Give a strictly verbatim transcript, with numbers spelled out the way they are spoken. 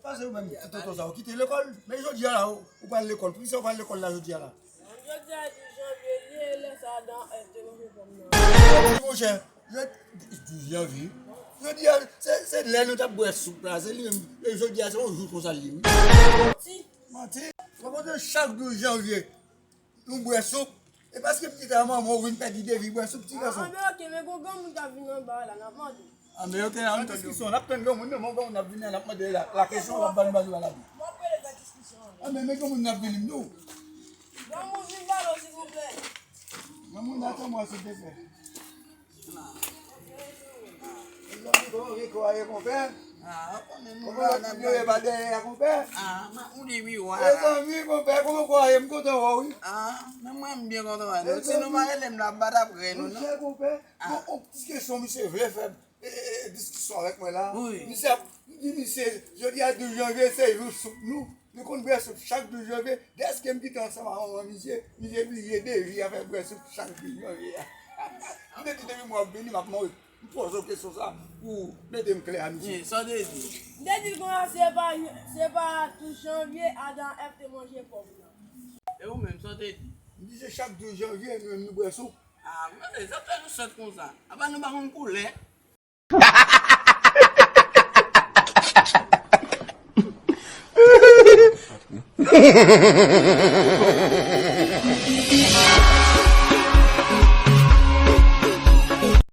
Pase ou menm, ti tonton sa, ou kite lekòl, men jodi a la, ou, ou pral lekòl. Poukisa ou pral lekòl la jodi a la? Jodi a, douz janvye, li ye, lè sa a, dan F te manje pòm nan. Monchè, jodi, douz janvye. Jodi a, se, se lè nou t ap bwè soup la, se li menm. E jodi a, se yon jou konsa li ye, wi. Manti. Manti. Ou konprann, chak douz janvye, nou bwè soup. E paske m kite a manman ou vin pèdi devi bwè soup, ti gason. Anben, oke, men gon granmoun k ap vin anba a la, n ap mande. Anben, oke, n ap tann yo. Diskisyon, n ap tann granmoun, men gon granmoun ap vin la, n ap mande la, la kesyon, w ap ba nou, ba nou la. Anben, men granmoun ap vini, nou. Granmoun vin ba nou, silvouplè. Granmoun, atann mwen, silvouplè. Mezanmi, kòman w ye, konpè? Ah, ou konnen nou la, n ap gade. Kòman w ye, pa dèyè a, konpè? Ah, m ap mouri wi, wa. Mezanmi, konpè, kòman w ye? M kontan wè w, wi. Ah, men mwen, m byen kontan wè nou. Si nou pa rele m la, m pa t ap rele nou, non. Monchè, konpè, ah, bon, yon ti kesyon, misye vle fè, e, e, e, diskisyon avèk mwen la. Wi. Misye ap, m di misye, jodi a douz janvye, se jou soup nou. Nou konn bwè soup chak douz janvye. Dèske m kite ansanm ak manman misye, misye bliye devi a fè bwè soup chak douz janvye a. M te di depi mwa ap vini, m ap mande. M poze w kesyon sa pou mete m klè a misye. Wi, sa w te di? M te di l konsa, se pa, se pa douz janvye Adam Èv te manje pòm nan. E ou menm, sa w te di? M di se chak douz janvye, nou menm nou bwè soup. Ah, men se sa fè nou sòt konsa. Apa nou pa konn koulè?